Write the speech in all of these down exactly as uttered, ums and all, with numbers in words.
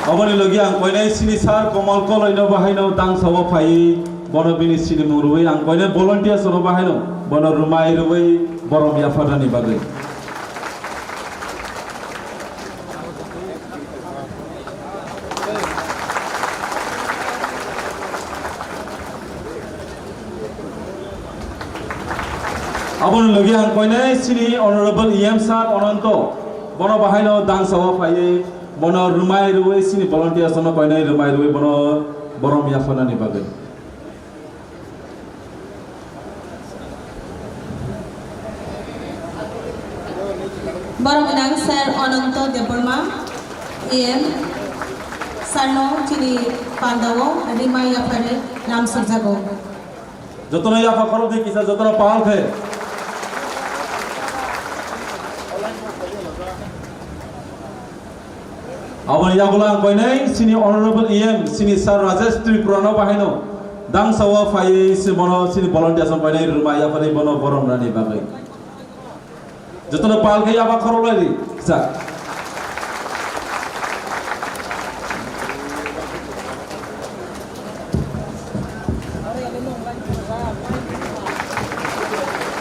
Oboni logi ang koinai sini sir Komal Koloi no bahaino dangsa o phaiwi bono bini sinimung rwui ang koinai volunteers no bahaino bono rwmai rwui borom yapharnani bagwi. Aboni logi ang koinai sini Honorable E M sir Ononto, bono bahaino dangsa o phaiwi, bono rwmai rwui sini volunteers no koinai rwmai rwui bono borom yapharnani bagwi. Borom gwnang sir Ononto Debbarma, E M, sir no chini pandao rwmai yapharwi lam sokjago. Jotono yapha khorok di kisa, jotono pahal khe. Aboni yagulo ang koinai sini Honorable E M, sini Sir Rajesh Tripura no bahaino dangsa o phaiwi si bono sini volunteers no koinai rwmai yapharwi bono borom rani bagwi. Jotono pal khe yaba khorok lai di. Sa.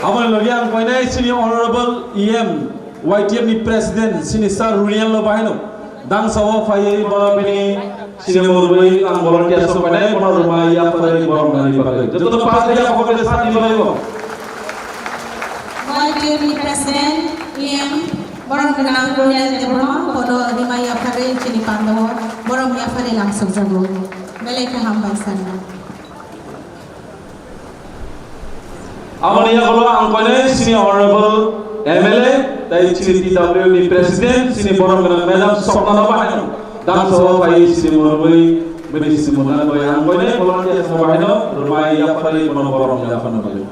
Aboni logi ang koinai sini Honorable E M, Y T F ni President, sini Sir Runiel no bahaino. Dangsa o phaiwi bono bini sini murwi ang volunteer sok painai bono rwmai yapharwi borom nani bagwi. Joto no pal ya pokok de sani bagwi. Y T F ni President, E M, borom gwnang Roniel Debbarma, bono rwmai yapharwi chini pandao borom yapharwi lam sokjago. Belai khe hambai sir no. Aboni yagulo ang koinai sini Honorable M L A, tai chini T W ni President, chini borom gwnang Madam Swapna no bahaino. Dangsa o phai sini murwi, bini sini murwi ang koinai volunteer no bahaino, rwmai yapharwi bono borom yapharna bagwi.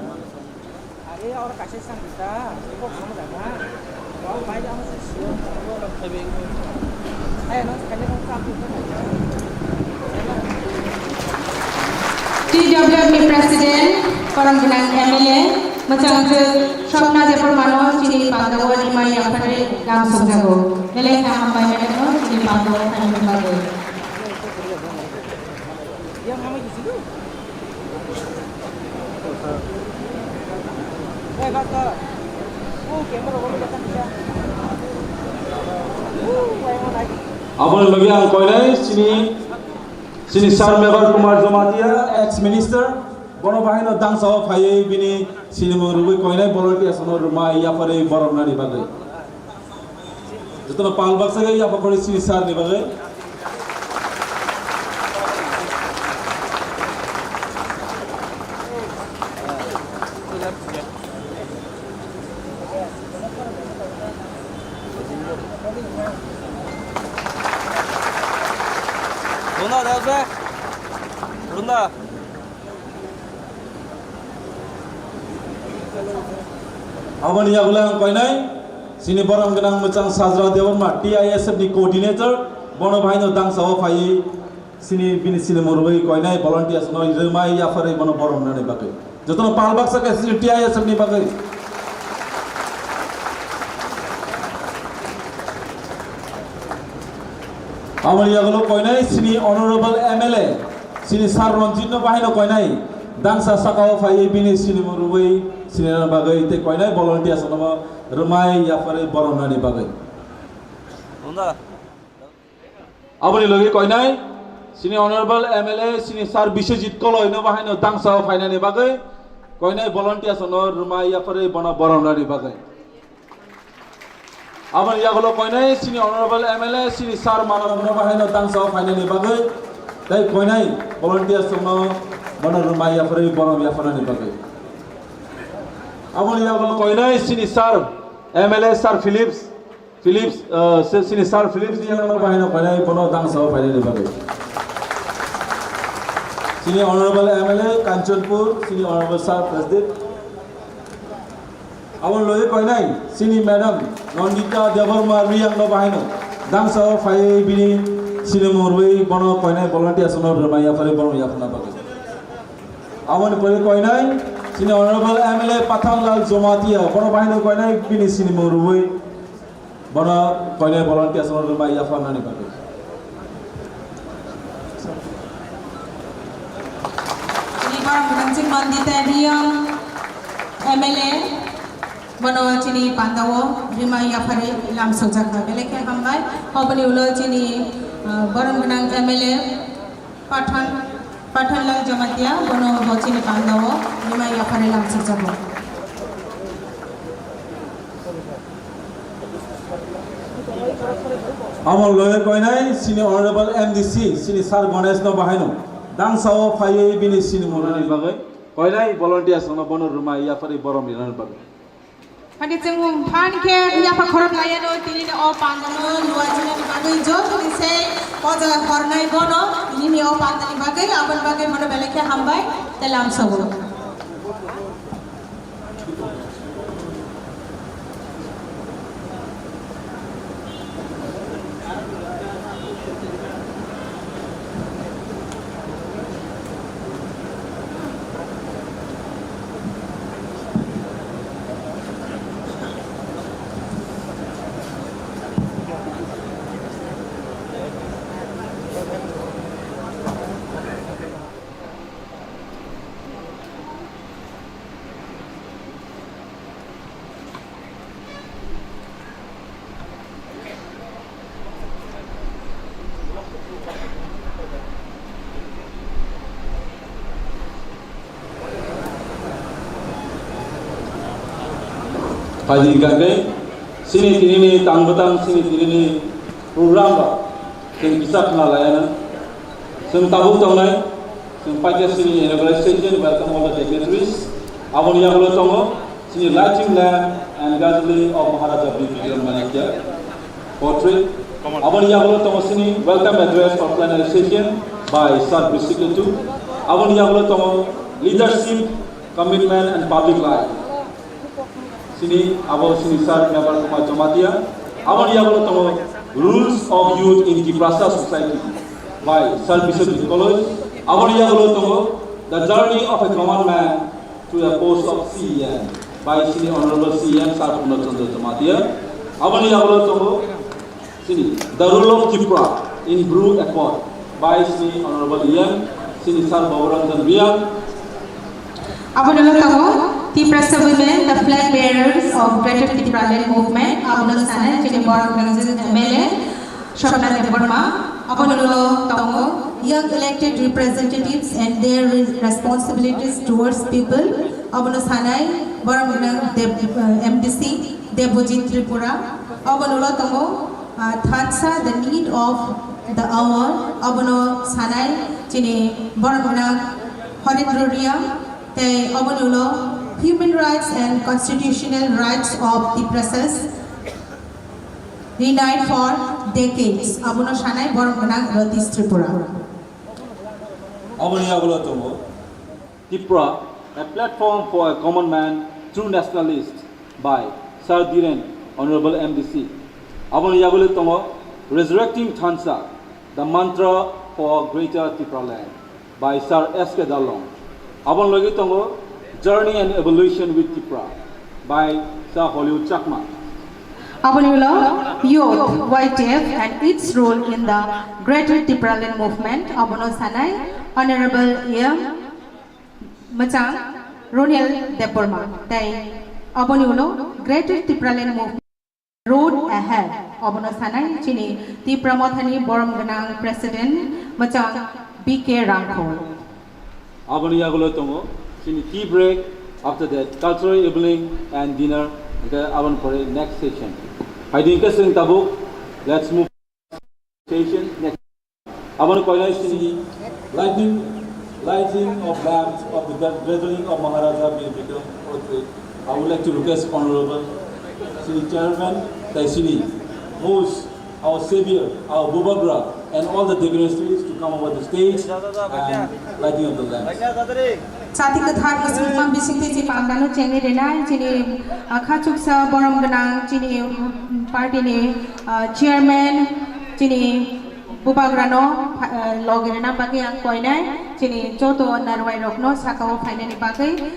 T W F ni President, borom gwnang M L A, mwchang jwk Swapna Debbarma no chini pandao rwmai yapharwi lam sokjago. Belai khe hambai mano chini pandao phaina bagwi. Aboni logi ang koinai sini, sini Sir Mebar Kumar Jamatia, ex minister, bono bahaino dangsa o phaiwi bini sini mung rwgwi koinai volunteers no rwmai yapharwi borom nani bagwi. Jotono pal baksa khe yapha khorwi sini sir ni bagwi. Runa, da, da. Runa. Aboni yagulo ang koinai, sini borom gwnang mwchang Sajra Debbarma, T I S F ni coordinator, bono bahaino dangsa o phaiwi, sini bini sini murwi koinai volunteers no rwmai yapharwi bono borom nani bagwi. Jotono pal baksa khe sini T I S F ni bagwi. Aboni yagulo koinai sini Honorable M L A, sini Sir Ranjit no bahaino koinai, dangsa saka o phaiwi bini sini murwi sini bagwi tei koinai volunteers no rwmai yapharwi borom nani bagwi. Runda. Aboni logi koinai, sini Honorable M L A, sini Sir Biswajit Koloi no bahaino dangsa o phainani bagwi, koinai volunteers no rwmai yapharwi bono borom nani bagwi. Aboni yagulo koinai sini Honorable M L A, sini Sir Manav no bahaino dangsa o phainani bagwi, tei koinai volunteers no bono rwmai yapharwi borom yapharnani bagwi. Aboni yagulo koinai sini Sir M L A Sir Philips, Philips, uh, si-, sini Sir Philips ni yagulo bahaino koinai bono dangsa o phainani bagwi. Sini Honorable M L A Kanchanpur, sini Honorable Sir President. Aboni logi koinai, sini Madam Nandita Debbarma Reang no bahaino. Dangsa o phaiwi bini sini murwi bono koinai volunteers no rwmai yapharwi bono yapharna bagwi. Aboni pore koinai, sini Honorable M L A Pathanlal Jamatia, bono bahaino koinai bini sini murwi bono koinai volunteers no rwmai yapharnani bagwi. Chini borok mwthangwi Mandita Riyang M L A, bono chini pandao rima yapharwi lamsokjakha, belai khe hambai. Oboni ulo chini, ah, borom gwnang M L A Pathan, Pathanlal Jamatia, bono bo chini pandao rima yapharwi lamsokjago. Amo loge koinai chini Honorable M D C, chini Sir Ganesh no bahaino. Dangsao phaiwi bini chini mwnani bagwi koinai volunteers no bono rwmai yapharwi borom rinani bagwi. Hadi chwng phan khe yapha khorok layano tini o pandano luajinani bagwi joto ni se poja hornai bono tini o pandani bagwi aboni bagwi bono belai khe hambai tei lamsogo. Phaidi hingkha khe, chini tinini tang bwtang, chini tinini program rok chwng kisa khna laiya nang. Chwng tabuk tongnai, chwng paikha chini inauguration, welcome all the dignitaries. Aboni yagulo tongo chini lighting lamp and gathering of Maharaja Bir Bikram Manikya portrait. Aboni yagulo tongo chini welcome address or plenary session by Sir Bisik Letu. Aboni yagulo tongo leadership, commitment and public life. Chini abo chini Sir Mebar Kumar Jamatia. Aboni yagulo tongo Rules of Youth in Tiprasa Society by Sir Biswajit Koloi. Aboni yagulo tongo The Journey of a Common Man to a Post of C E M by chini Honorable C E M Sir Purna Chandra Jamatia. Aboni yagulo tongo Chini, The Role of Tripura in Bru Accord by chini Honorable E M, chini Sir Babu Ranjan Reang. Abono tongo, Tiprasa Women, the Flag Bearers of Greater Tipraland Movement, abono sanai, chini Borok Ranjan M L A, Swapna Debbarma. Abono tongo, Young Elected Representatives and Their Re-, Responsibilities Towards People, abono sanai, Borok Ranjan Deb-, eh, M D C, Debojit Tripura. Abono tongo, ah, thansa, the need of the hour, abono sanai chini borok gwnang Horendra Reang, tei aboni ulo human rights and constitutional rights of Tiprasas denied for decades, abono sanai borok gwnang Ratish Tripura. Aboni yagulo tongo, Tipra, a platform for a common man, true nationalist by Sir Dhiren, Honorable M D C. Aboni yagulo tongo Resurrecting Thansa, the mantra for Greater Tipraland by Sir S K Darlong. Aboni logi tongo Journey and Evolution with Tipra by Sir Hollywood Chakma. Aboni ulo youth, Y T F and its role in the Greater Tipraland movement, abono sanai Honorable M Mwchang Roniel Debbarma, tei aboni ulo Greater Tipraland Movement Road Ahead, abono sanai chini Tipra Mothani borom gwnang President Mwchang B K Rangkhol. Aboni yagulo tongo chini tea break, after that cultural evening and dinner, hingke aboni pore next session. Haidi hingke chwng tabuk, let's move session next. Aboni koinai chini lighting, lighting of lamps of the gathering of Maharaja Bir Bikram Portrait. I would like to request Honorable chini Chairman, tei chini host, our Savior, our Bubagra, and all the dignitaries to come over the stage and lighting of the lamps. Chati kwthar musulman bisingtwi chini pangdano chengwi rwnai, chini, ah, khachuksa borom gwnang, chini, mm, party ni, ah, chairman, chini Bubagrano, ah, logi rwna bagwi ang koinai, chini joto narwai rokno sakao phainani bagwi.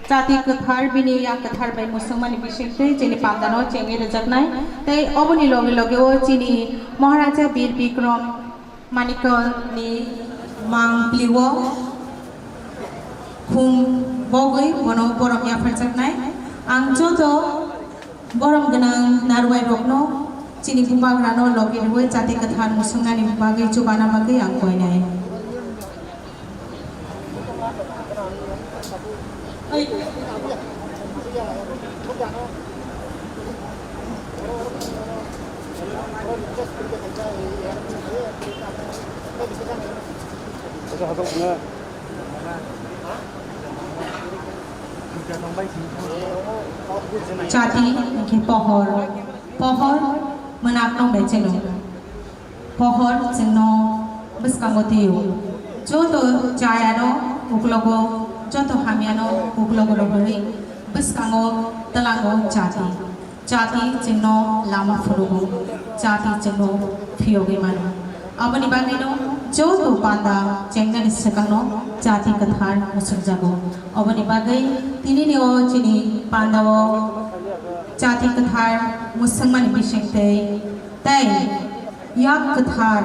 Chati kwthar bini yang kwthar bai musungmani bisingtwi chini pandano chengwi rwjaknai. Tei oboni loge loge o chini Maharaja Bir Bikram Manikoni mangpilio khum bogwi bono borom yapharjaknai. Ang joto borom gwnang narwai rokno chini bubagrano logi rwui chati kwthar musungnani bagwi chubana bagwi ang koinai. Chati hwnkhe pohor, pohor mwnakno mechelo. Pohor chwngno bwskango twiyo. Joto chayano uklogo, joto hamyano uklogo rohorwi bwskango twlango chati. Chati chwngno lama phunugo, chati chwngno phiyogwi mano. Aboni bagwino joto panda chengnani swkangno chati kwthar muchungjago. Aboni bagwi tinini o chini pandao chati kwthar muchungmani bisingtwi tei yak kwthar,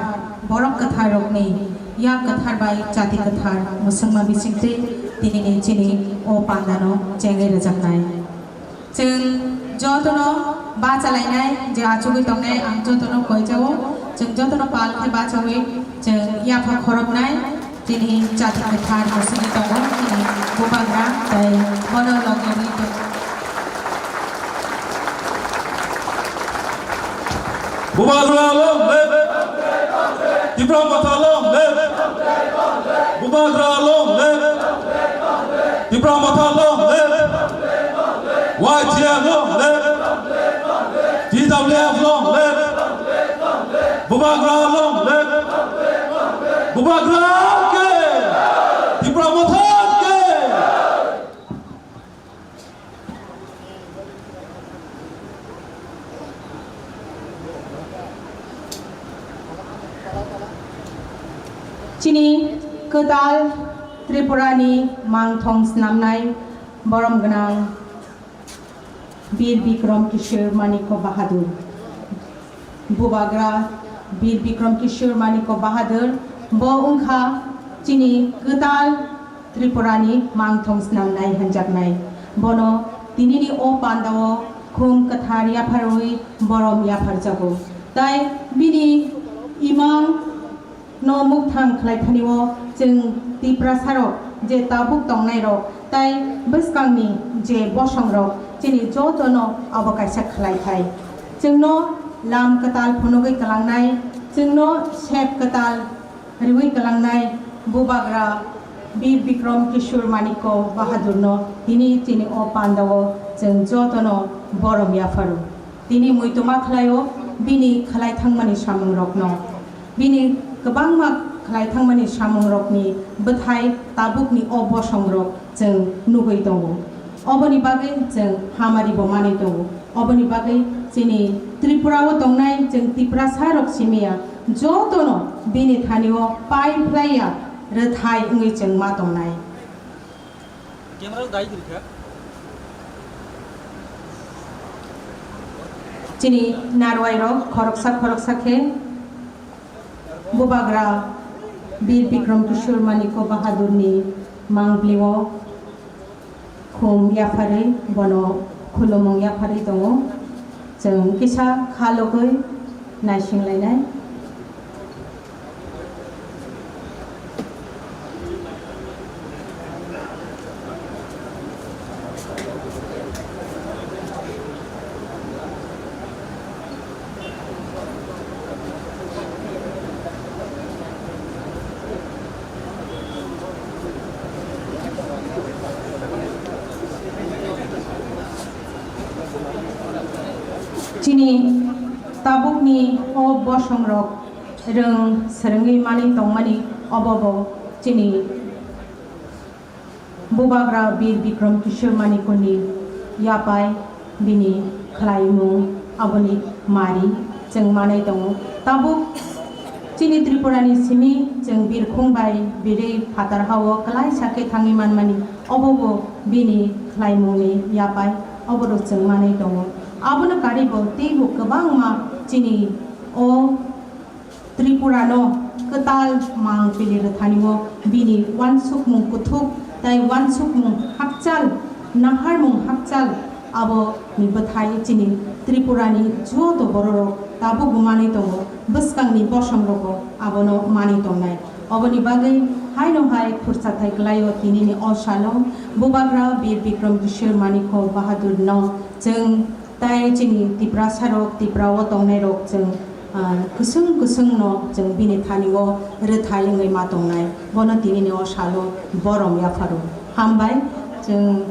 borok kwthar rokni yak kwthar bai chati kwthar muchungma bisingtwi tinini chini o pandano chengwi rwjaknai. Chwng jotono bachalainai je achugwi tongnai, ang jotono koijao. Chwng jotono pal khe bachawi chwng yapha khoroknai. Chini chati kwthar muchungwi tongo chini bubagra tei bono logi rwi tongo. Bubagra long live! Tipra Motha long live! Bubagra long live! Tipra Motha long live! Y T F long live! T W F long live! Bubagra long live! Bubagra ke! Tipra Motha ke! Chini kwtal Tripurani mangthong snamnai borom gwnang Bir Bikram Kishore Manikya Bahadur. Bubagra Bir Bikram Kishore Manikya Bahadur bo wngkha chini kwtal Tripurani mangthong snamnai hwnjaknai. Bono tinini o pandao khum kwthar yapharwi borom yapharjago. Tai bini imang no mukthang khlai thani o chwng Tiprasa rok je tabuk tongnai rok tai bwskang ni je bosong rok chini joto no abo kaisa khlai thai. Chwng no lam kwtal phunugwi kwlangnai, chwng no sep kwtal rwui kwlangnai Bubagra Bir Bikram Kishore Manikya Bahadur no tini chini o panda o chwng joto no borom yapharo. Tini muitoma khlaio bini khlai thangmani samungrokno. Bini kwbangma khlai thangmani samungrokni bwthai tabukni o bosongrok chwng nugwi tongo. Oboni bagwi chwng hamari bo manwi tongo. Oboni bagwi chini Tripura o tongnai chwng Tiprasa rok simiya jotono bini thani o pai phlaiya rwthai wngwi chwng ma tongnai. Camera dai giri kha. Chini narwai rok khoroksa khoroksa khe Bubagra Bir Bikram Kishore Manikya Bahadur ni mangpli o khum yapharwi bono khulumung yapharwi tongo. Chwng kisa kha logwi naising lainai. Chini tabukni o bosongrok rwng swrwngwi manwi tongmani, obo bo chini Bubagra Bir Bikram Kishore Manikyani yapai bini khlaimung aboni mari chwng manwi tongo. Tabuk chini Tripurani simi chwng birkhung bai birwi phatar hao kwlaisa khe thangwi manmani, obo bo bini khlaimungni yapai, obo rok chwng manwi tongo. Abono karwi bo teibo kwbangma chini o Tripura no Kwtal mang pili rwthani o bini uansukmung kuthuk tei uansukmung hakchal, naharmung hakchal aboni bwthai chini Tripura ni joto bororok tabukbo manwi tongo, bwskangni bosongrogo abono manwi tongnai. Oboni bagwi haino hai khurchathai kwlaio tinini o salo Bubagra Bir Bikram Kishore Manikya Bahadur no chwng Tai chini Tiprasa rok, Tipra o tongnai rok chwng, ah, kwswng kwswng no chwng bini thani o rwthai wngwi ma tongnai. Bono tini ni o salo borom yapharo. Hambai chwng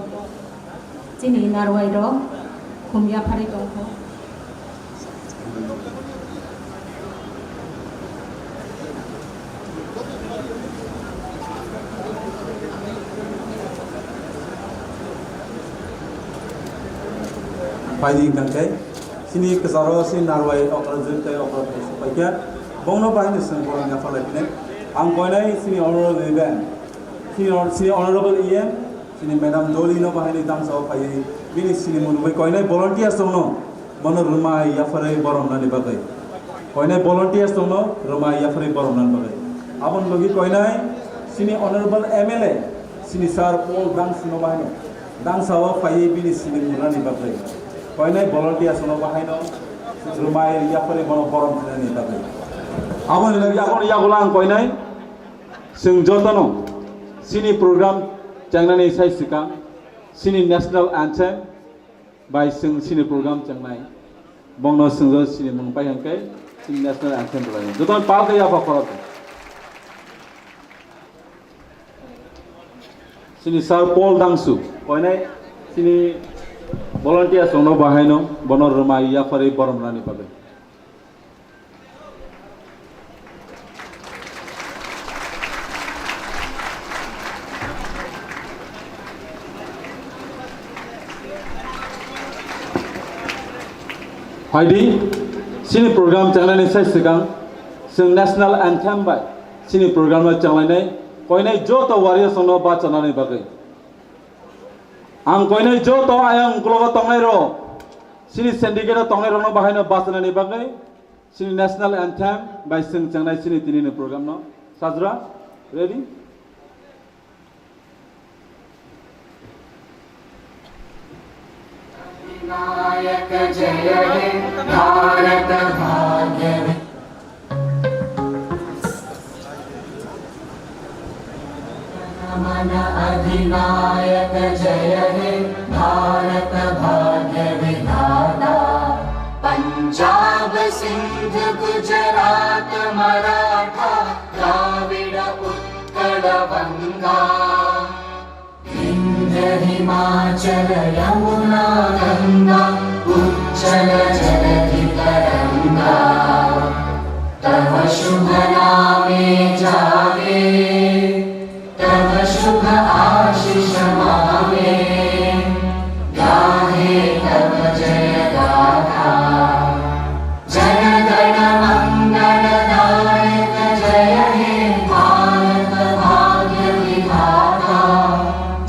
chini narwai rok khum yapharwi tongkha. Phaidi hwnkha khe, chini kwcharo, chini narwai okra jwk tei okra thai se paikha, bongno bahai ni chwng borok yapharlai phinai. Ang koinai chini honorable event, chini hon-, chini honorable E M, chini madam Dolly no bahai ni damsa o phaiwi bini sinimung nugwi koinai volunteers rok no Bono rwmai yapharwi boromnani bagwi. Koinai volunteers tongno rwmai yapharwi boromnani bagwi. Aboni logi koinai chini honorable M L A, chini Sir Paul Dangsu no bahaino, Dangsa o phaiwi bini sinimung nani bagwi. Koinai volunteers no bahaino rwmai yapharwi bono borom khlainani bagwi. Aboni logi aboni yagulo ang koinai chwng jotono chini program chengnani sai swkang chini national anthem, Bai chwng chini program chengnai. Bongno chwngjo chini mung pai hwnkhe chini national anthem rwlainai. Jotono pal khe yapha khorok. Chini Sir Paul Dangsu, koinai chini volunteers rokno bahaino bono rwmai yapharwi borom rani bagwi. Phaidi, chini program chengnani sai swkang, chwng national anthem bai chini program no chenglainai, koinai joto warriors rokno bachanani bagwi. Ang koinai joto ayang uklogo tongnai rok, chini syndicate o tongnai rokno bahaino bachanani bagwi, Chini national anthem bai chwng chengnai chini tini ni program no. Sajra, ready? अधिनायक जय हे भारत भाग्य नमन अधिनायक जय हे भारत भाग्य विधाता। पंजाब सिंध गुजरात मराठा द्राविड़ उत्कल बंगा। विंध्य हिमाचल यमुना गंगा उच्छल जलधि तरंगा। तव शुभ नामे जागे तव शुभ आशीष मांगे, गाहे तव जय गाथा। जन गण मंगल दायक जय हे भारत भाग्य विधाता।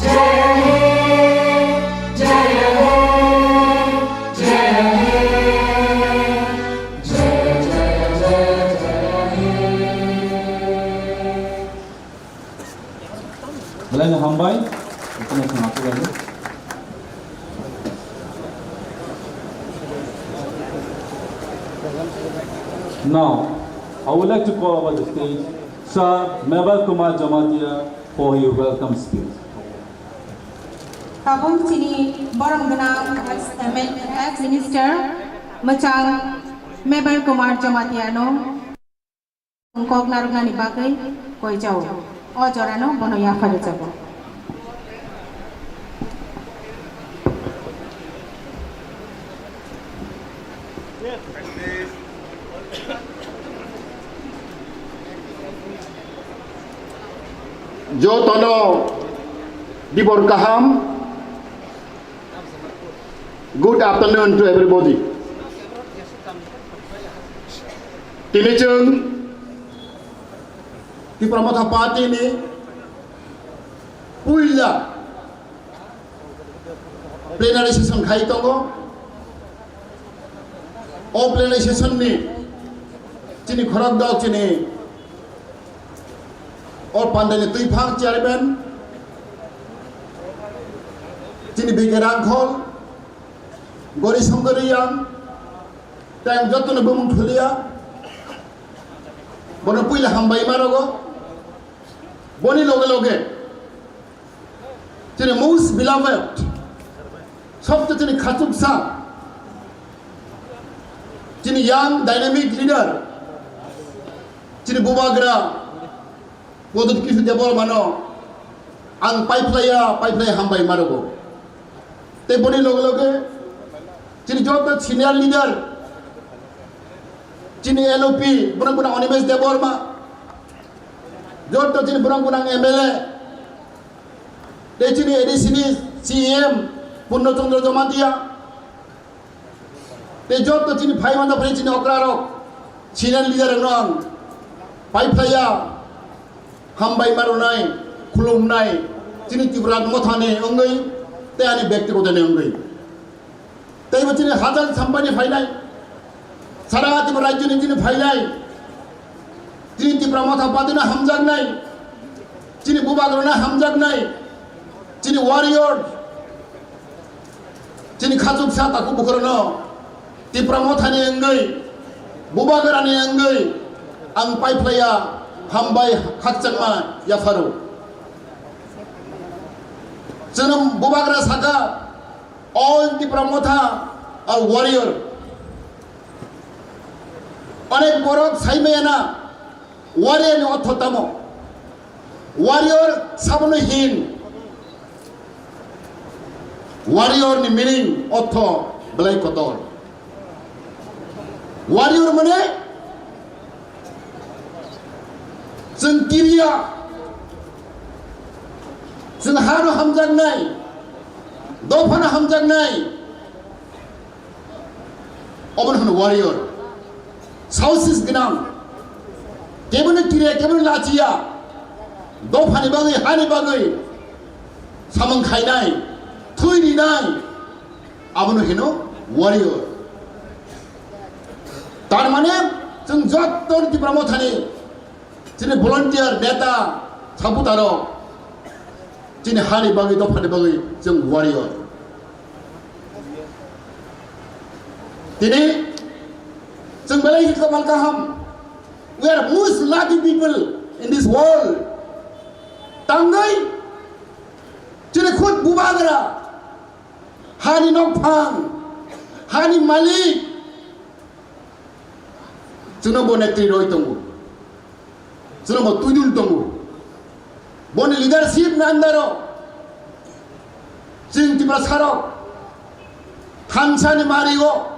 जय हे, जय हे, जय हे, जय जय जय जय हे। Belai no hambai. Now, I would like to call over the stage Sir Mebar Kumar Jamatia for his welcome speech. Tabuk chini borom gwnang ex, ex minister mwchang Mebar Kumar Jamatia no. Kok narwknani bagwi koi chao. O jorano bono yapha rwjago. Jotono dibor kaham. Good afternoon to everybody. Tini chwng Tipra Motha Party ni puila plenary session khai tongo. O plenary session ni chini khorok dok chini O pandani twiphang chairman, chini B K Rangkhol, Gori Songori yang, tang jotono bumung thulia, bono puila hambai marogo, boni loge loge, chini most beloved, sobse chini khachuksa, chini young dynamic leader, chini bubagra, Pradyot Kishore Debbarmano ang paiphlaiya, paiphlaiya hambai marogo. Tei boni loge loge chini joto senior leader, chini L O P, borok gwnang Animesh Debbarma, joto chini borok gwnang M L A, tei chini A D C ni C E M Purno Chandra Jamatia, tei joto chini phai mano phai chini okra rok, senior leader rok no ang paiphlaiya, hambai maronai, khulumnai, chini Tipra Motha ni wngwi, tei ani bektigoto ni wngwi. Tei bo chini hajar sampani phainai, sara Tipra rajyo ni chini phainai, chini Tipra Motha Party no hamjaknai, chini bubagra no hamjaknai, chini warrior, chini khachuksa takhuk bukhurano Tipra Mothani wngwi, bubagrani wngwi ang paiphlaiya hambai khakchangma yapharo. Chwng bubagra saka, all Tipra Motha are warrior. Onek borok sai maya na, warrior ni ortho tamo? Warrior sabono hin. Warrior ni meaning ortho belai kotor. Warrior mane chwng kiriya, chwng hano hamjaknai, dophano hamjaknai, obono hwno warrior. Saosis gwnang, kebono kiriya, kebono lachiya, dophani bagwi, hani bagwi samung khainai, thwi rinai, abono hino warrior. Tar mane chwng jotto Tipra Mothani chini volunteer, neta, supporter rok, chini hani bagwi, dophani bagwi chwng warrior. Tini chwng belai khe kwbang kaham. We are most lucky people in this world. Tangwi chini khud bubagra, hani nokphang, hani malik, chwngno bo netri roi tongo. Chwngno bo twidul tongo. Boni leadership ni under o chwng Tiprasa rok thansa ni mari o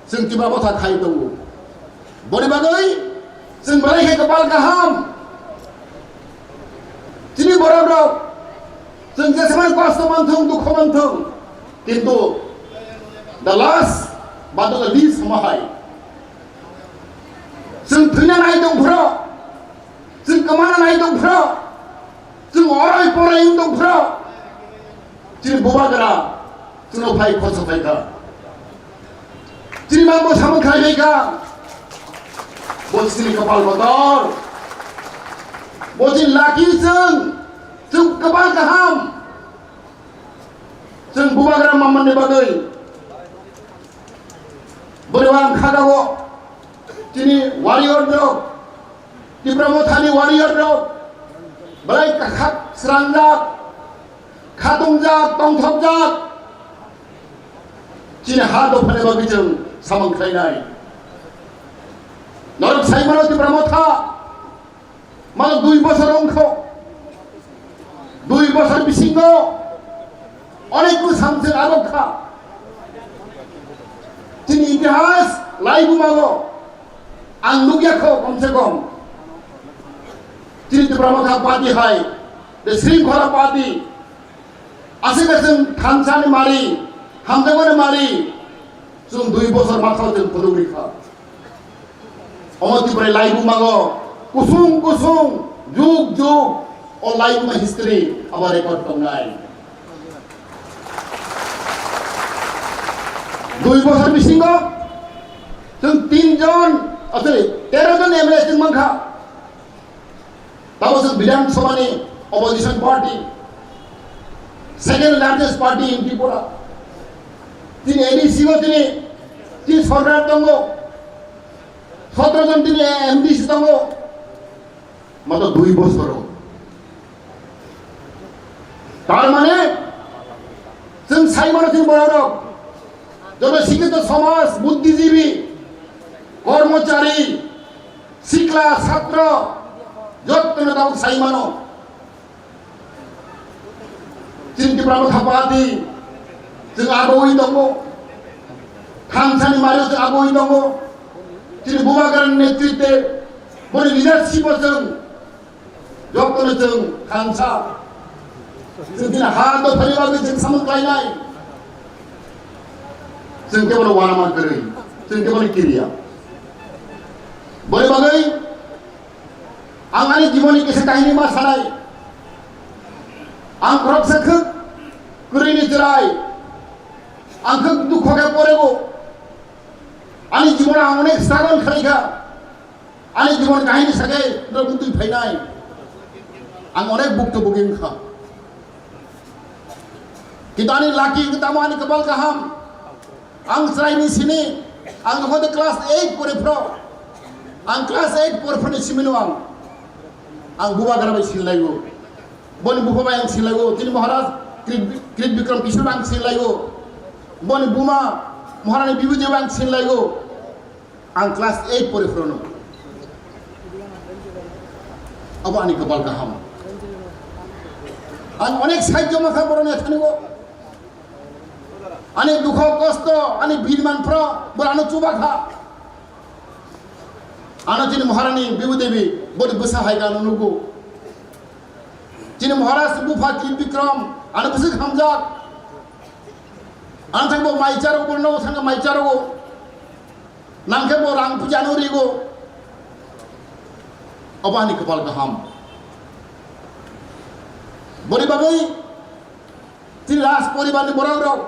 chwng Tipra Motha khai tongo. Boni bagwi chwng belai khe kwpal kaham. Chini borok rok chwng jesmani kosto manthung, dukho manthung, kintu the last but not the least, omo hai chwng thwina nai tong phro, chwng kwmana nai tong phro, chwng orai porai wng tong phro, chini bubagra chwngno phai khorsa phai kha. Chini mangbo samung khai phai kha. Bo chini kapal kotor. Bo chini lucky chwng. Chwng kwbang kaham. Chwng bubagra manmani bagwi. Bwrwi ang khagao. Chini warrior rok. Tipra Mothani warrior rok. Belai kakhak srangjak. Khatungjak, tongthokjak. Chini ha dophani bagwi chwng samung khlainai. Norok sai mano Tipra Motha. Mano dui bosor wngkho. Dui bosor bisingo onek bwsang chwng agok kha. Chini itihas laibumago ang nukya kho, kom se kom. Chini Tipra Motha Party hai, the Shringkhola Party, aswk khe chwng thansa ni mari, hamjakmani mari, chwng dui bosor mathao chwng phunugwi kha. Omo Tripura laibumago kusung kusung, jug jug, o laibuma history abo record tongnai. Dui bosor bisingo chwng tin jon, oh, sorry, tero jon M L A chwng mankha. Tamo chwng Bidhan Sabha ni opposition party, second largest party in Tripura. Tini A D C o tini, tini sorkar tongo, sotro jon tini M D C tongo, matro dui bosor. Tar mane, chwng sai mano chwng borok rok, joto sikito somaj, buddhijibi, kormochari, sikla, satro, jotto no tabuk sai mano. Chini Tipra Motha Party, chwng agoi tongo. Thansani mario chwng agoi tongo. Chini Bubagrani netritwe, boni leadership o chwng, jotto no chwng thansa. Chwng chini ha dophani bagwi chwng samung khlainai. Chwng kebono uanama kwrwi, chwng kebono kiriya. Boni bagwi Ang ani jiboni kisa kahini ma sanai. Ang khoroksa khwk kwrwini chwrai. Ang khwk dukho khe porego. Ani jibon ang onek struggle khlai kha. Ani jibon kahini sakhe norok twi phainai. Ang onek bukto bugi wngkha. Kintu ani lucky wngkha tamo ani kwpal kaham. Ang chwraini sini, ang hode class eight pore phro. Ang class eight pore phro ni simino ang. Ang Bubagra bai sinlaigo. Boni bupha bai ang sinlaigo. Tini Maharaj Krit, Krit Bikram Kishore ang sinlaigo. Boni buma Maharani Bibhuti bai ang sinlaigo. Ang class eight pore phrono. Abo ani kwpal kaham. Ang onek sahajyo mankha boroni athanigo. Ani dukho kosto, ani birman phro, bor ano chuba kha. Ano chini Maharani Bibhu Devi, boni bwsa hai ano nugo. Chini Maharaj bupha Krit Bikram, ano bwswk hamjak. Ano thangbo mai charo, borno thangka mai charo. Nangkhe bo rang puja no rigo. Obo ani kwpal kaham. Boni bagwi chini Raj poribar ni borok rok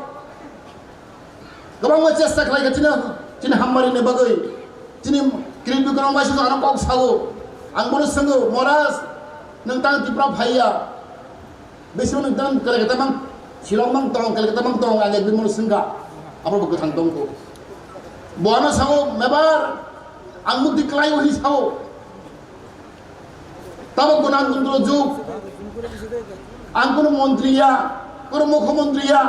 kwbangma chesta khlai kha chini, chini hamari ni bagwi. Chini Krit Bikram bai sujak ano kok sago. Ang bono swngo, "Maharaj, nwng tang Tripura phaiya?" Bisi nwng tang Kolkata mang, Shillong mang tong, Kolkata mang tong, ang ekdin mono swngkha. Abo bo kwthang tongkho. Bo ano sao, "Mebar, ang mukti klai," hwnwi sao. Tabok bo nang kuntro juk. Ang kuno montri ya, kuno mukhyamantri ya.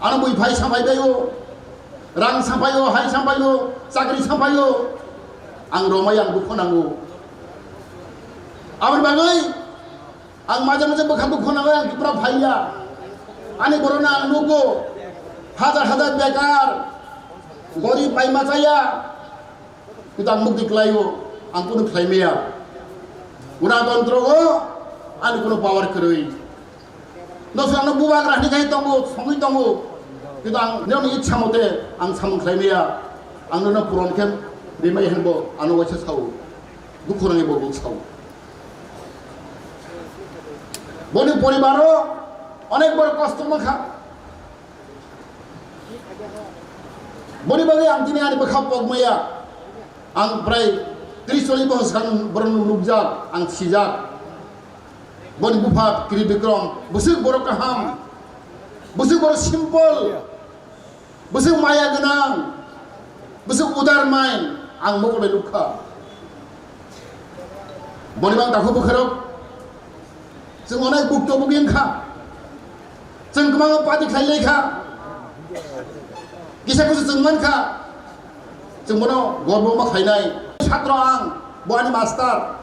Ano bui phai sampai bai o, rang sampai o, hai sampai o, chakri sampai o. Ang romai ang dukho nango. Aboni bagwi ang maje maje bwkha dukho nango, ang Tripura phaiya. Ani borokno ang nugo, hajar hajar bekar, gorib bai machaya. Kintu ang mukti khlaio, ang kunu khlai maya. Gwnatantro o ani kunu power kwrwi. Noksa ano bubagra hwnwi khai tongo, songwi tongo. Kintu ang nini ichha mote ang samung khlai maya. Ang nono puron khe rimai hwnbo ano waisa sao. Dukhu nangwi bo sao. Boni poribaro onek bor kosto mankha. Boni bagwi ang tini ani bwkha pokmaya. Ang prai tris chollish bohor swkang borokno nukjak, ang sijak. Boni bupha Krit Bikram, bwswk borok kaham, bwswk borok simple, bwswk maya gwnang, bwswk udar mind, ang mokol bai nukha. Boni bang takhu bwkharok, chwng onek bukto bugi wngkha. Chwng kwbangma party khlai lai kha. Kisa kusu chwng man kha. Chwng bono gorbo ma khlainai. Satro ang, bo ani master.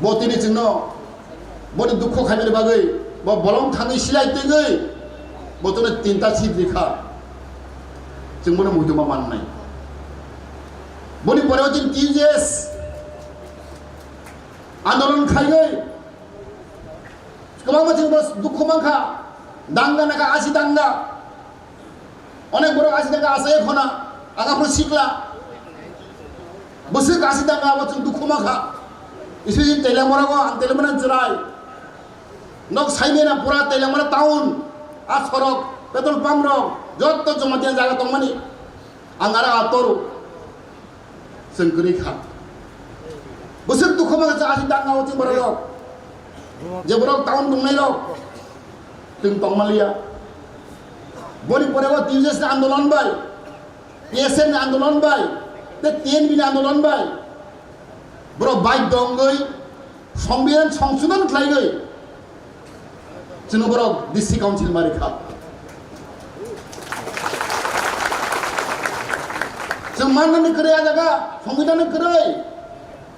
Bo tini chwngno, boni dukho khaimani bagwi, bo bolong thangwi silai twigwi, bo chwngno tinta seat rikha. Chwng bono muitu ma mannai. Boni pore o chwng T J S andolon khaiwi, kwbangma chwng bo dukhu mankha, danga naka asi danga. Onek borok asi danga asai khona, aga phuru sikla. Bwswk asi danga abo chwng dukhu mankha. Isi isi Teliamura go, ang Teliamura chwrai. Nok saimena pura Teliamura town, a sorok, petrol pump rok, jotto Jamatia jaga tongmani. Ang ara atoru. Chwng kwrwi kha. Bwswk dukhu mangsa asi tangna o chwng borok rok. Je borok town tongnai rok. Chwng tongmaliya. Boni pore o T U J S ni andolon bai, T S F ni andolon bai, tei T N V ni andolon bai. Borok bai dongwi Songbidan songsodon khlaiwi chwngno borok D C council mari kha. Chwng mannani kwrwi a jaga, Songbidanni kwrwi.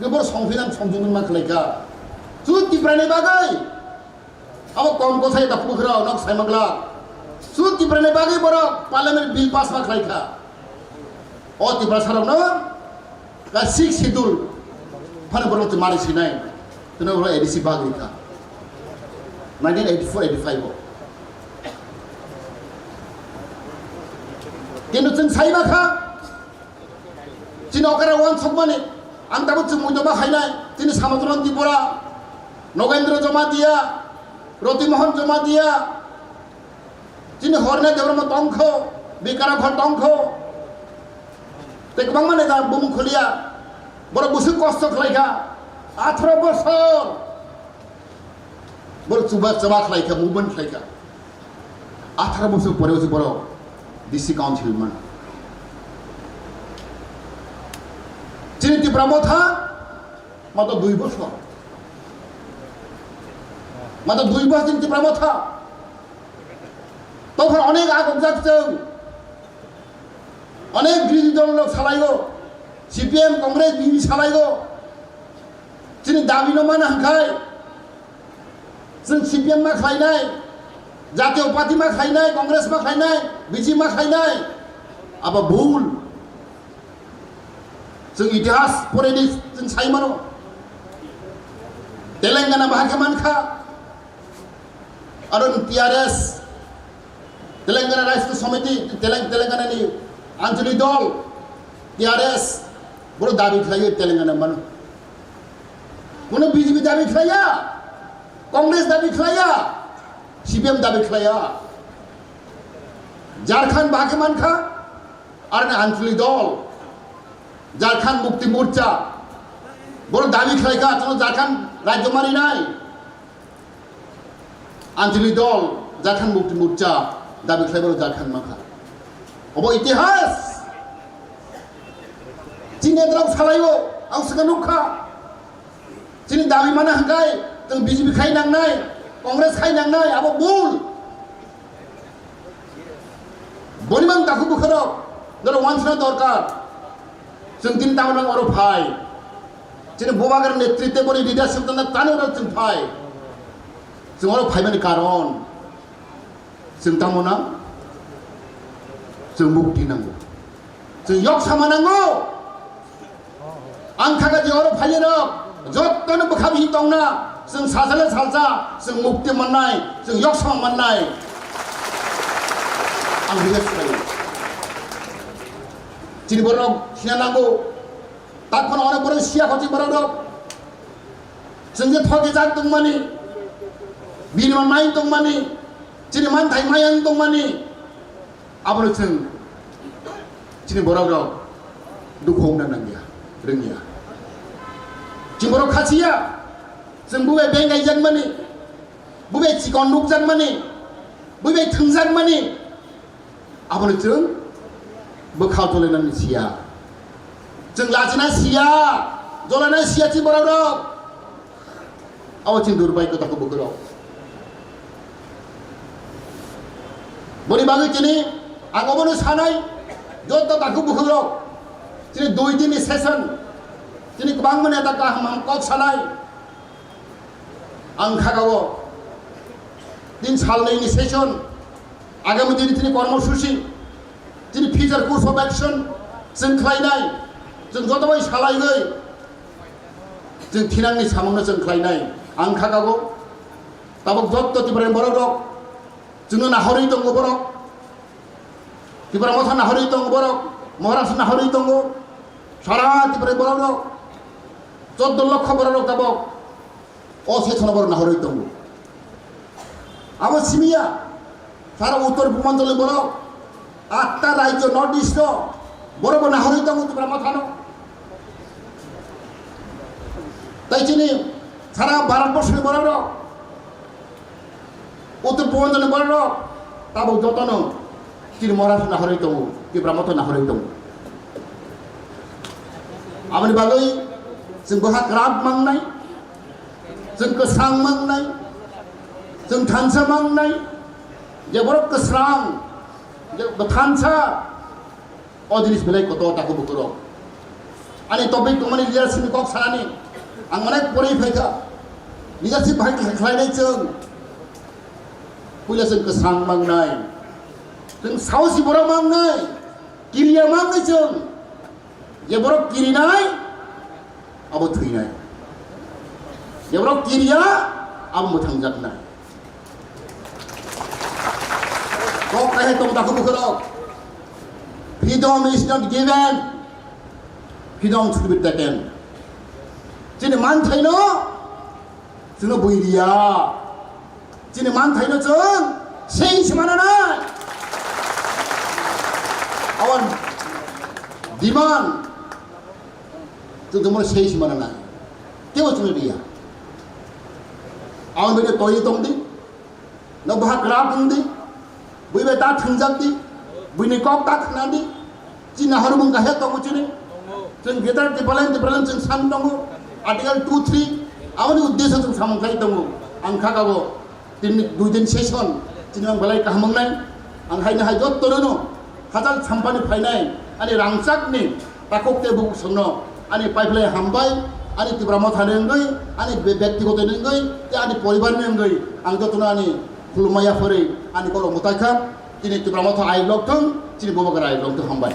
Khe borok Songbidan songsodon ma khlai kha. Chwng Tiprani bagwi abo kom kosai da kubukhrao nok sai mangla. Chwng Tiprani bagwi borok parliament bill pass ma khlai kha. O Tiprasa rokno ka six schedule phano borok twi mari sinai. Tino borok A D C bagwi kha. Nineteen eighty-four eighty-five o. Kintu chwng sai ma kha. Chini okara wansukmani. Ang tabuk chwng muido ma khainai. Chini Samotron Tripura, Nogendra Jamatia, Roti Mohan Jamatia, chini Horne Debbarma tongkho, Bikara Bhal tongkho. Tei kwbangma neta bumung khuliya. Borok bwswk kosto khlaikha. Atharo bosor. Borok chuba chaba khlaikha, movement khlaikha. Atharo bosor pore se borok D C council man. Chini Tipra Motha mato dui bosor. Mato dui bosor chini Tipra Motha. Tokon onek agokjak chwng. Onek birodhi dol rok salaigo. C P M, Congress, B J P salaigo. Chini dabi no mana hwnkhe. Chwng C P M ma khlainai. Jatiyo Party ma khlainai, Congress ma khlainai, B J P ma khlainai. Abo bhul. Chwng itihas poredi chwng sai mano. Telangana bahai khe mankha. Aro T R S, Telangana Rashtra Samiti, Telang-, Telangana ni Anchalik Dol, T R S, boro dabi khlaio Telangana mano. Kuno B J P dabi khlaiya, Congress dabi khlaiya, C P M dabi khlaiya. Jharkhand bahai khe mankha, Aroni Anchalik Dol, Jharkhand Mukti Morcha, boro dabi khlaikha, chwngno Jharkhand rajyo marinai. Anchalik Dol, Jharkhand Mukti Morcha, dabi khlai boro Jharkhand mankha. Obo itihas. Chini netarok salaio, ang swkang nukha. Chini dabi mana hwnkhe, chwng B J P khai nangnai, Congress khai nangnai, abo bul. Boni mang takhuk bwkhorok, norok wansukna dorkar. Chwng tini tamo nang oro phai. Chini bubagra netritwe boni leadership tangna tani oro chwng phai. Chwng oro phaimani karon. Chwng tamo nang? Chwng mukti nango. Chwng yok sama nango. Ang kha kha je oro phaiyarok, jotono bwkha bisi tongna, chwng salsa le salsa, chwng mukti mannai, chwng yoksong mannai. Ang bihar swkang. Chini borok sina nango, tak phano onek borok siya khoti borok rok. Chwng je thoki jak tongmani, bini manmai tongmani, chini manthai mayang tongmani, Abono chwng chini borok rok dukhu wngna nangya, rwngya. Chini borok khachiya, chwng bubai beng gaijakmani, bubai chikon nukjakmani, bubai thwngjakmani, abono chwng bwkha jolainani siya. Chwng lachina siya, jolaina siya chini borok rok. Abo chini durbai kota ko bukurok. Boni bagwi chini ang obono sanai, joto takhuk bukhuk rok chini dui din ni session, chini kwbangma neta kaham ham kok sanai. Ang khagao tin salnwi ni session, agami din chini kormosuchi, chini future course of action chwng khlainai, chwng joto bai salaiwi chwng thinangni samungno chwng khlainai. Ang khagao tabuk joto Tiprani borok rok chwngno nahorwi tongo borok. Tipra Motha nahorwi tongo borok, Maharashtra nahorwi tongo, sara Tipra borok rok, choddo lokho borok rok tabok o session borok nahorwi tongo. Abo simiya, sara Uttor Purbanchal ni borok, atta rajyo North East o borok bo nahorwi tongo Tipra Mothano. Chini sara Bharat borso ni borok rok, Uttor Purbanchal ni borok rok, tabuk joto no chini Maharashtra nahorwi tongo, Tipra Motha nahorwi tongo. Aboni bagwi chwng bwkha kwrak mangnai, chwng kwsang mangnai, chwng thansa mangnai, je borok kwsang, je thansa, o jinis belai kotor takhuk bukhuk rok. Ani topic tongmani leadership ni kok sanani, ang onek porwi phaikha, leadership bahai khlainai chwng, puila chwng kwsang mangnai, chwng saosi borok mangnai, kiriya mangnai chwng. Je borok kirinai, abo thwinai. Je borok kiriya, abo mwthangjaknai. Kok kahai tong takhuk bukhuk rok. Freedom is not given. Freedom should be taken. Chini manthaino chwngno bui riya. Chini manthaino chwng sei se mananai. Our demand chwng tongmani sei se mananai. Kebo chwngno riya. Aboni bagwi tongwi tongdi. No bwkha kwrak wngdi, bui bai ta thwngjak di, buini kok ta khna di, chini nahormung kahya tongo chini. Chwng Greater Tipraland, Tipraland chwng san tongo, Article two three, aboni uddesyo chwng samung khlai tongo. Ang kha kabo, tini dui din session, chini ang belai kaham wngnai, ang haino hai jotto no, hachal sampani phainai, ani rangchakni, takhuk tei bukhuk songno ani paiphlai hambai, ani Tipra Mothani wngwi, ani be-, bektigoto ni wngwi, tei ani poribarni wngwi, ang jotono ani khulumma yapharwi ani kolok mwtai kha, chini Tipra Motha ayuk lok thung, chini Bubagra ayuk lok thung, hambai.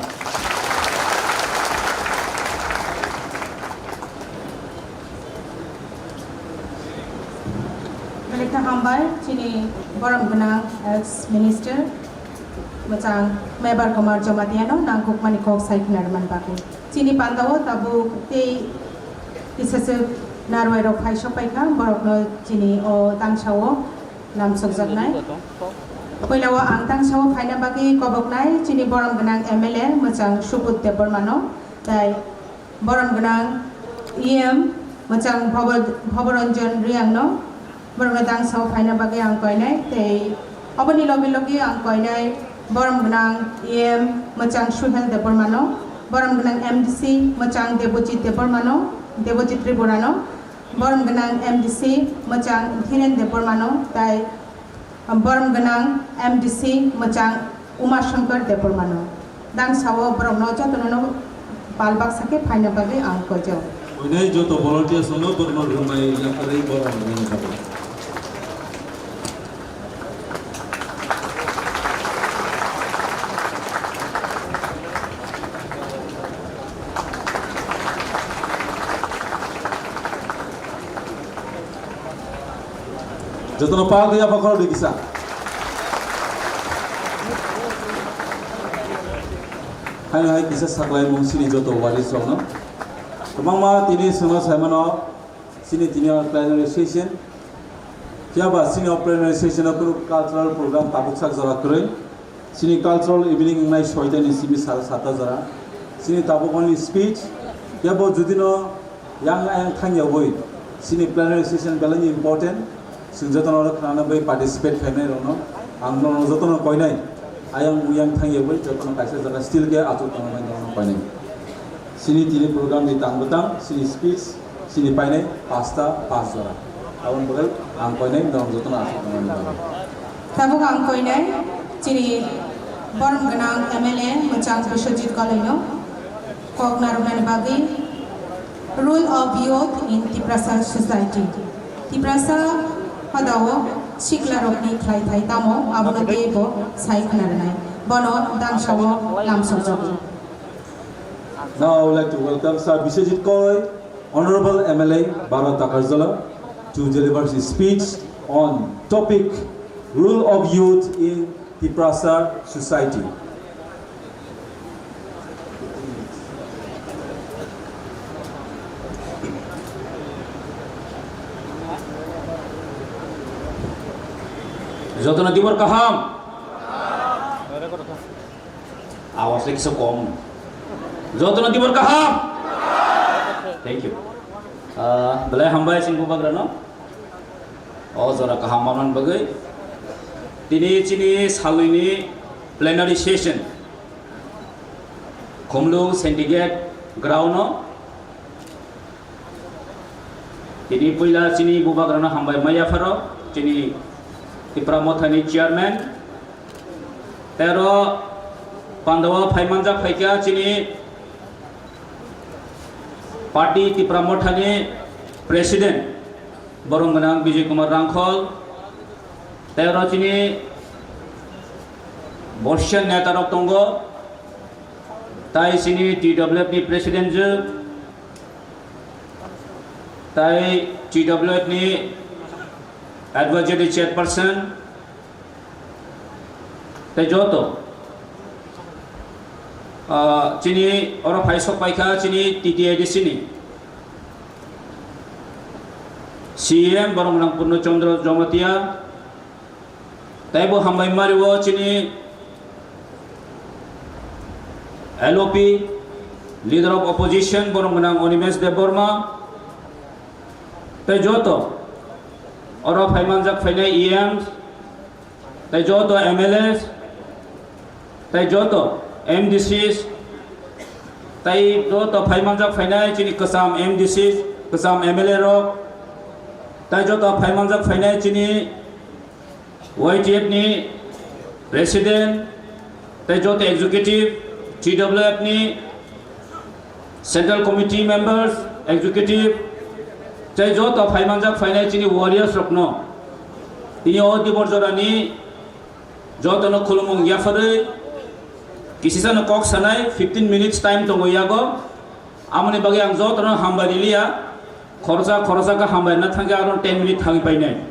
Belai kha hambai, chini borom gwnang ex minister, mwchang Mebar Kumar Jamatia no nangkukmani kok sai khna rwmani bagwi. Chini pandao tabuk tei kisa swk narwai rok phai sok pai kha, borok no chini o tangsao lamsokjaknai. Puila o ang tangsao phaina bagwi koboknai chini borom gwnang M L A mwchang Subodh Debbarma no, tai borom gwnang E M mwchang Bhobo-, Bhoboranjan Reang no, borok no tangsao phaina bagwi ang koinai, tei oboni logi logi ang koinai borom gwnang E M mwchang Suhel Debbarma no, borom gwnang M D C mwchang Debojit Debbarma no, Debojit Tripura no, borom gwnang M D C mwchang Dhiren Debbarma no, tai borom gwnang M D C mwchang Uma Shankar Debbarma no. Tangsao borok no jotono no pal baksa khe phaina bagwi ang koijak. Oinai joto volunteers no borok no rwmai yakarwi borom gwnang kabo. Jotono pal ya pakhor di kisa. Hai hai kisa saklai mung sini joto waris rokno. Kwbangma tini sengno saimano sini tini plenary session. Phiya ba sini plenary session o kunu cultural program tabuk sak jora kwrwi. Chini cultural evening wngnai soita ni simi sal sata jora. Chini tabuk only speech, kebo judino yang ayang thangyawi chini plenary session belai important. Chwng jotono oro khwnana bai participate khainai rokno ang nono jotono koinai. Ayang uyang thangyawi jotono kaisa jaga still khe achuk tongmani nono koinai. Chini tini program ni tang bwtang, chini speech, chini painai pasta pas jora. Aboni bagwi ang koinai norok jotono aswk tongmani bagwi. Tabuk ang koinai chini borom gwnang M L A mwchang Biswajit Kolaino kok narwknani bagwi Role of Youth in Tiprasa Society. Tiprasa hodao siklarokni khlaithai tamo abono teibo sai khna rwnai. Bono dangsao lamsokjago. Now I would like to welcome Sir Biswajit Koloi, Honorable M L A, Baro Takarjala, to deliver his speech on topic Role of Youth in Tiprasa Society. Jotono tibor kaham. Awas le kisa kom. Jotono tibor kaham. Thank you. Ah, belai hambai chini bubagrano. O jora kaham manman bagwi. Tini chini salnwini plenary session Khumlung Syndicate ground o. Tini puila chini bubagrano hambai maya pharo, chini Tipra Mothani chairman. Tero pandao phaimanjak phaikha chini party Tipra Mothani president, borong gwnang Bijay Kumar Rangkhol. Tero chini borsian neta rok tongo. Tai chini T W F ni president je, tai T W F ni advisory chairperson, tai joto, ah, chini oro phai sok paikha chini T T A D C ni C M borong gwnang Purno Chandra Jamatia, taibo hambai mario chini L O P, Leader of Opposition, borong gwnang Animesh Debbarma, tei joto oro phaimanjak phainai E Ms, tei joto M L As, tei joto M D Cs, tei joto phaimanjak phainai chini kwcham M D Cs, kwcham M L A rok, tei joto phaimanjak phainai chini Y T F ni president, tei joto executive, T W F ni central committee members, executive, tei joto phaimanjak phainai chini warriors rokno tini o dibor jorani jotono khulumung yapharwi kisisano kok sanai fifteen minutes time tongo yago. Amoni bagwi ang jotono hambai riliya. Khoroksa khoroksa khe hambai rwna thangkhe aro ten minute thangwi painai.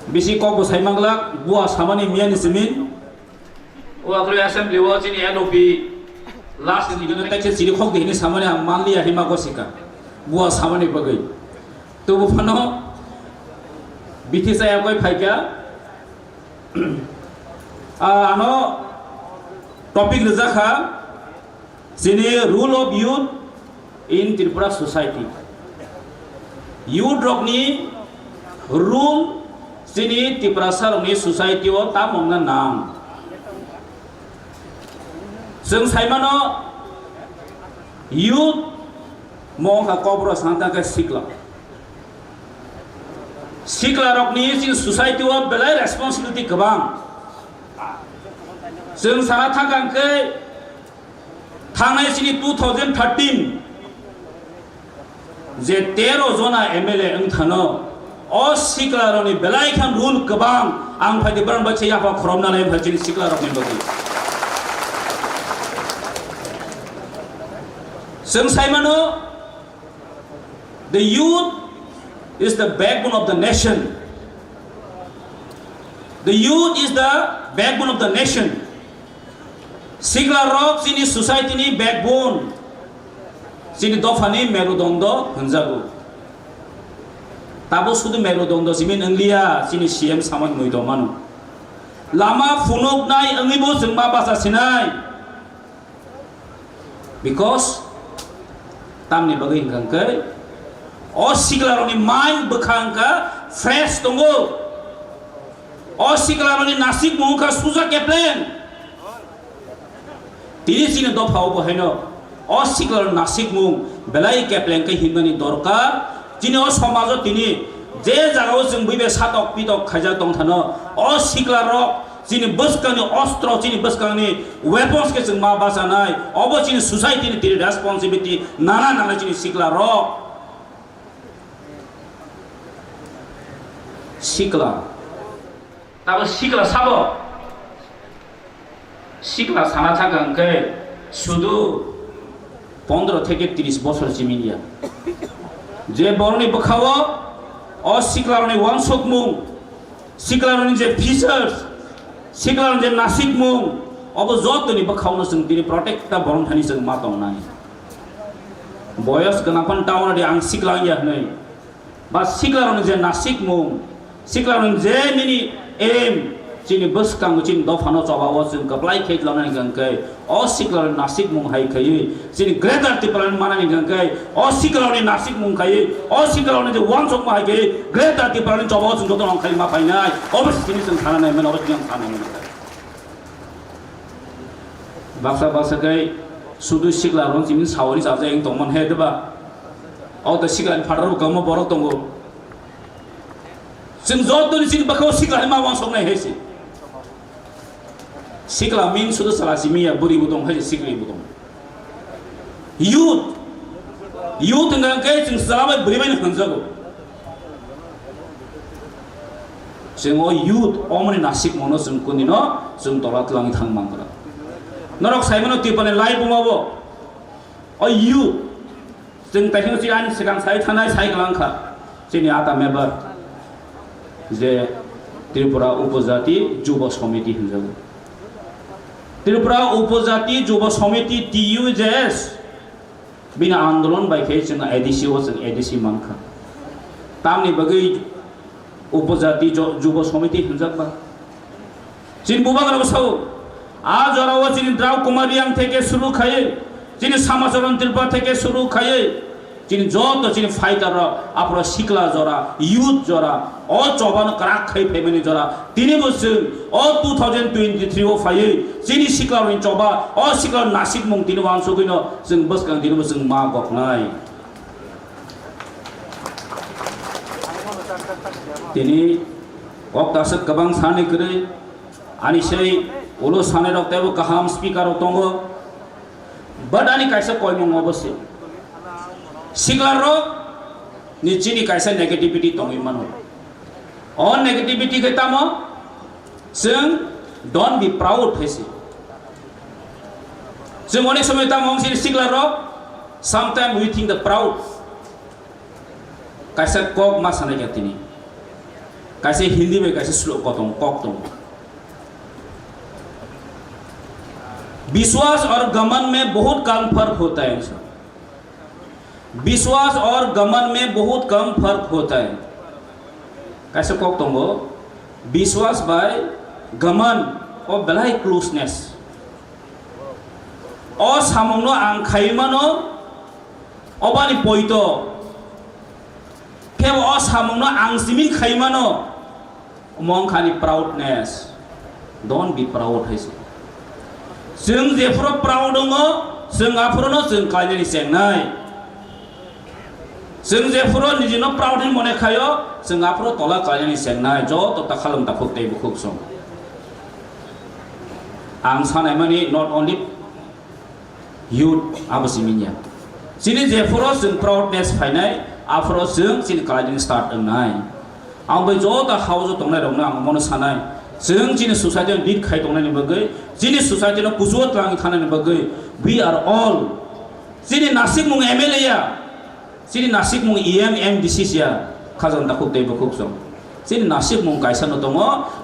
Bisi kok bo sai manglak, bua samani miyani simin. O akhli assembly o chini L O P last ni gana kaisa chiri khok de hini samani ang manliya hima gosika. Bua samani bagwi. Tubu phano bithi saya koi phaikha. Ah, ano topic rijak kha. Chini role of youth in Tripura society. Youth rokni role chini Tiprasa rokni society o tamo wngna nang. Chwng saimano youth mo wngkha kokborok sana tangkhe sikla. Sikla rokni chini society o belai responsibility kwbang. Chwng sana thangkha hwnkhe thangnai chini two thousand thirteen je tero jona M L A wng thano, o sikla rokni belai khan role kwbang, ang phaidi borok bai se yapha khoromna lai phai chini sikla rokni bagwi. Chwng saimano, the youth is the backbone of the nation. The youth is the backbone of the nation. Sikla rok chini society ni backbone, chini dopha ni merudondo hwnjago. Tabo sudu merudondo simi nwngliya, chini C M samani mui tongmano. Lama phunuknai wngwibo chwng ma bacha sinai. Because tamni bagwi hwnkha hwnkhe o siklarokni mind bwkha hwnkha fresh tongo. O siklarokni nasikmung wngkha suja kepleng. Tini chini dophao bo haino o siklarokni nasikmung belai kepleng khe himnani dorkar. Chini o somajo tini je jagao chwng buibai satok pitok khaijak tongthano, o siklarok chini bwskangni ostro, chini bwskangni weapons khe chwng ma bachanai, obo chini society ni tini responsibility nana nangnai chini siklarok. Sikla. Tabo sikla sabo? Sikla sana thangkha hwnkhe sudu pondro theke tris bosor simi ya. Je borokni bwkhao o siklarokni uansukmung, siklarokni je features, siklarokni je nasikmung, obo jotoni bwkhaono chwng tini protect ta borom thani chwng ma tongnai. Boyos gwnang phano ta wnadi ang sikla wngya hwnwi. Ba siklarokni je nasikmung, siklarokni je nini aim, Chini bwskango chini dophano chobao chwng kwplai khe tlangnani hwnkhe, o siklarokni nasikmung hai khaiwi chini Greater Tipraland manani hwnkhe, o siklarokni nasikmung khaiwi, o siklarokni je uansukma hai khaiwi Greater Tipralandni chobao chwng jotono khai ma phainai. Obo se chini chwng sana nai mano, obo chini ang sana nai mano. Baksa baksa khe sudu siklarok chini sawi sajak wng tongmani he diba? O to siklani phataro kwbangma borok tongo. Chwng jotoni chini bwkhao sikla hai ma uansuknai hai se. Sikla mean sudu chwla simi ya, bwrwi bo tong hai se, sikli bo tong. Youth, youth hwnkha khe chwng chwla bai bwrwi bai no hwnjago. Chwng o youth omoni nasikmano chwng kunino chwng tola twlangwi thang mankha. Norok saimano Tripurani live wngmabo o youth. Chwng taikhwng si ani swkang sai thanai sai kwlangkha chini ata member je Tripura Upojati Jubo Somiti hinjago. Tripura Upojati Jubo Somiti T U J S bini andolon bai khe chwng A D C o chwng A D C mankha. Tamni bagwi Upojati Jo-, Jubo Somiti hinjakba. Chini bubagrabo sao, a jorao chini Drau Kumar Reang theke suru khaiwi, chini Samacharan Tripura theke suru khaiwi, chini joto chini fighter rok, aphuru sikla jora, youth jora, o chobano kwrak khai phaimani jora, tinibo chwng o two thousand twenty-three o phaiwi, chini siklarokni choba, o siklarok nasikmung tini uansugwino chwng bwskang tinibo chwng ma goknai. Tini kok daswk kwbang sani kwrwi, ani sei ulo sanai rok teibo kaham speaker rok tongo, but ani kaisa koimung obo se, sikla rok ni chini kaisa negativity tongwi mano. O negativity khe tamo? Chwng don't be proud hai se. Chwng onek somoi tamo wng sini sikla rok, sometimes we think the proud. Kaisa kok ma sanai kha tini. Kaisa Hindi bai kaisa slow kok tong, kok tong. विश्वास और घमंड में बहुत कम फर्क होता है। विश्वास और घमंड में बहुत कम फर्क होता है। Kaisa kok tongo, biswas bai ghaman o belai closeness. O samungno ang khaiwi mano, obani poito. Khe o samungno ang simi khaiwi mano, omo wngkha ni proudness. Don't be proud hai se. Chwng jephuru proud wngo, chwng aphuruno chwng khlainani chengnai. Chwng jephuru nijino proud hinwi mone khaio, chwng aphuru tola khlainani chengnai, joto ta khalwng takhuk tei bukhuk song. Ang sanaimani not only youth, abo simi ya. Chini jephuru chwng proudness phainai, aphuru chwng chini khlainani start wngnai. Ang bai joto house o tongnai rokno ang omono sanai. Chwng chini society no lead khai tongnani bagwi, chini society no kuchugo twlangwi thanani bagwi, we are all. Chini nasikmung M L A ya, chini nasikmung E M, M D C ya, khajang takhuk tei bukhuk song. Chini nasikmung kaisa no tongo,